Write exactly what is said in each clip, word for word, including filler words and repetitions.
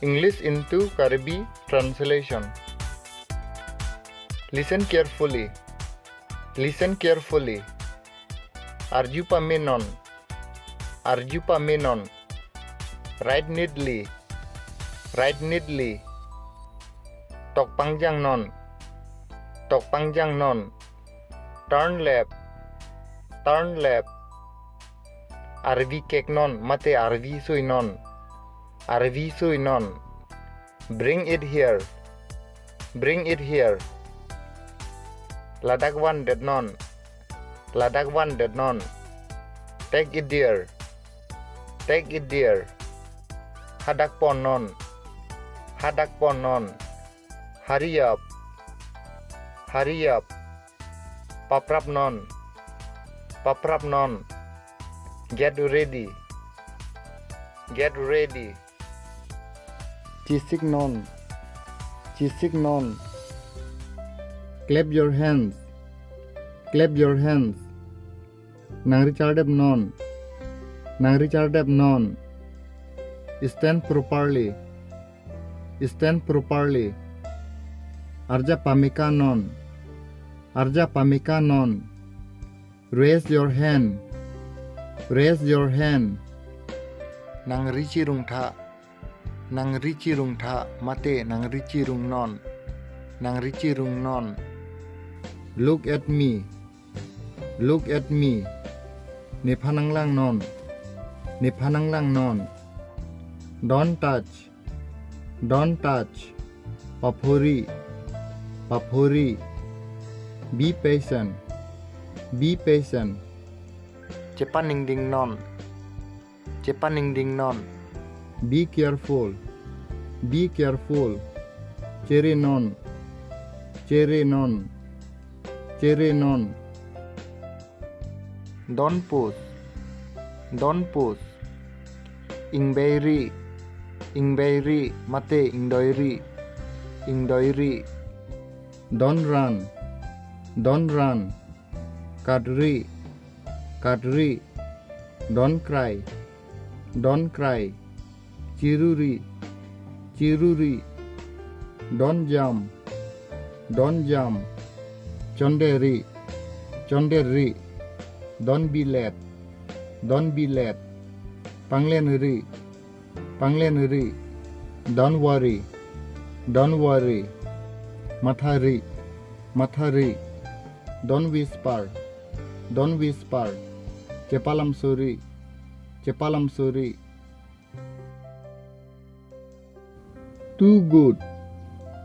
English into Karbi translation. Listen carefully. Listen carefully. Arju pame non. Arju pame non. Write neatly. Write neatly. Tok pangjang non. Tok pangjang non. Turn left. Turn left. Arvi kek non mate arvi sui non. Arvi sui non. Bring it here. Bring it here. Ladak vandet non. Ladak vandet non. Take it there. Take it there. Hadak pon non. Hadak pon non. Hurry up. Hurry up. Paprap non. Paprap non. Get ready. Get ready. Chisik non. Chisik non. Clap your hands. Clap your hands. Nangri chardep non. Nangri chardep non. Stand properly. Stand properly. Arja pameka non. Arja pameka non. Raise your hand. Raise your hand. Nangri chirung tha. Nangri chirung tha mate nangri chirung non. Nangri chirung non. Look at me. Look at me. Nephan nanglang non. Nephan nanglang non. Don't touch. Don't touch. Paphori. Paphori. Be patient. Be patient. Chepaningding non. Chepaningding non. Be careful. Be careful. Chere non. Chere non. Chere non. Don't push. Don't push. Ingbeiri. Ingbeiri mate ingdoiri. Ingdoiri. Don't run. Don't run. Katri. Katri. Don't cry. Don't cry. Chiruri. Chiruri. Don't jump. Don't jump. Chonderi. Chonderi. Don't be late. Don't be late. Panglenri. Panglenri. Don't worry. Don't worry. Mathari. Mathari. Don't whisper. Don't whisper. Chepalamsuri. Chepalamsuri. Too good.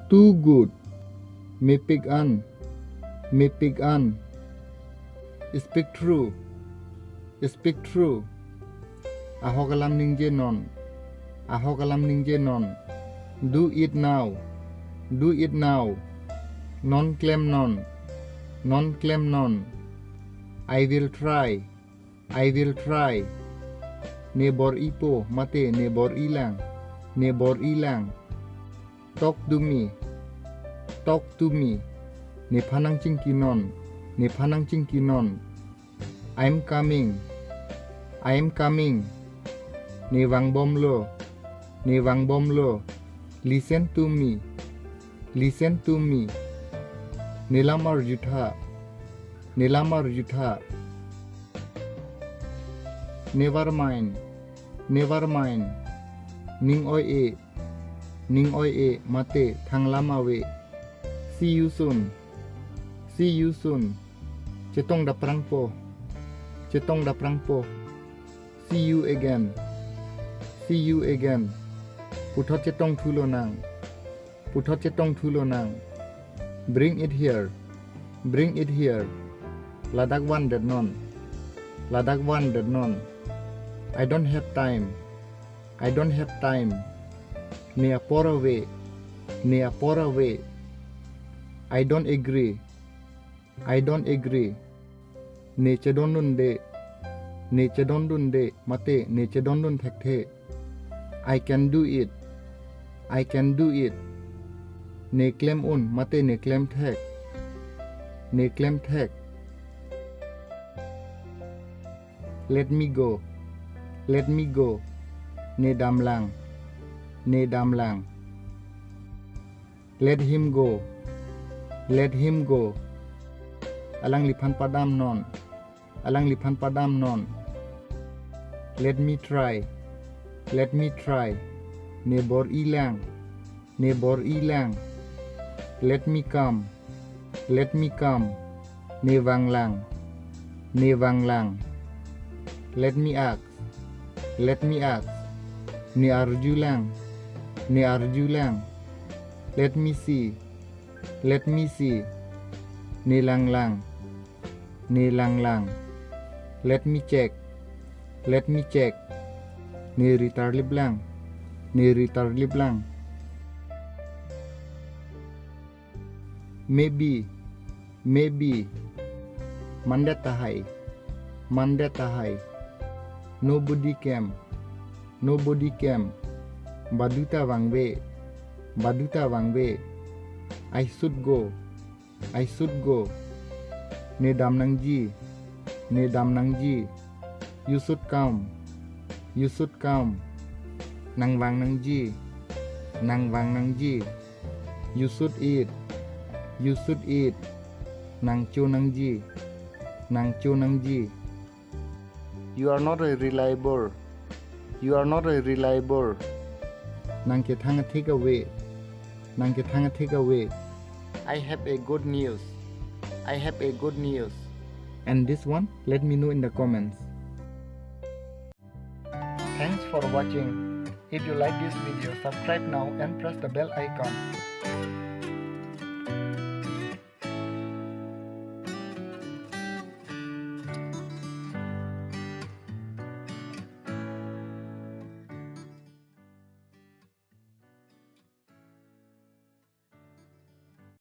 Too good. Mepik an. Mepik an. Speak true. Speak true. Ahok alam ningje non. Ahok alam ningje non. Do it now. Do it now. Non klem non. Non klem non. I will try. I will try. Ne bor-ipo mate ne bor-ilang. Ne bor-ilang. Talk to me. Talk to me. Nephan nangchingki non. Nephan nangchingki non. I'm coming. I'm coming. Ne vangbomlo. Ne vangbomlo. Listen to me. Listen to me. Nelam arjutha. Nelam arjutha. Never mind. Never mind. Ning oi-e. Ning oi-e mate thanglam ave. See you soon. See you soon. Chetong daprangpo. Chetong daprangpo. See you again. See you again. Puthot chetong thulonang. Puthot chetong thulonang. Bring it here. Bring it here. Ladak vandet non. Ladak vandet non. I don't have time. I don't have time. Ne apor ave. Ne apor ave. I don't agree. I don't agree. Ne chedondunde. Ne chedondunde mate ne chedondun thekthe. I can do it. I can do it. Ne klem un mate ne klem thek. Ne klem thek. Let me go. Let me go. Ne damlang. Ne damlang. Let him go. Let him go. Alangliphan padamnon. Alangliphan padamnon. Let me try. Let me try. Ne bor-ilang. Ne bor-ilang. Let me come. Let me come. Ne vanglang. Ne vanglang. Let me ask. Let me ask. Ne arjulang. Ne arjulang. Let me see. Let me see. Ne langlang. Ne langlang. Let me check. Let me check. Ne ritarliplang. Ne ritarliplang. Maybe. Maybe. Mandet tahai. Mandet tahai. Nobody came. Nobody came. Baduta vangve. Baduta vangve. I should go. I should go. Ne damnangji. Ne damnangji. You should come. You should come. Nang vangnangji. Nang vangnangji. You should eat. You should eat. Nang chonangji. Nang chonangji. You are not a reliable. You are not a reliable. Nang kethang athik ave. Nang kethang athik ave. I have a good news. I have a good news. And this one, let me know in the comments. Thanks for watching. If you like this video, subscribe now and press the bell icon.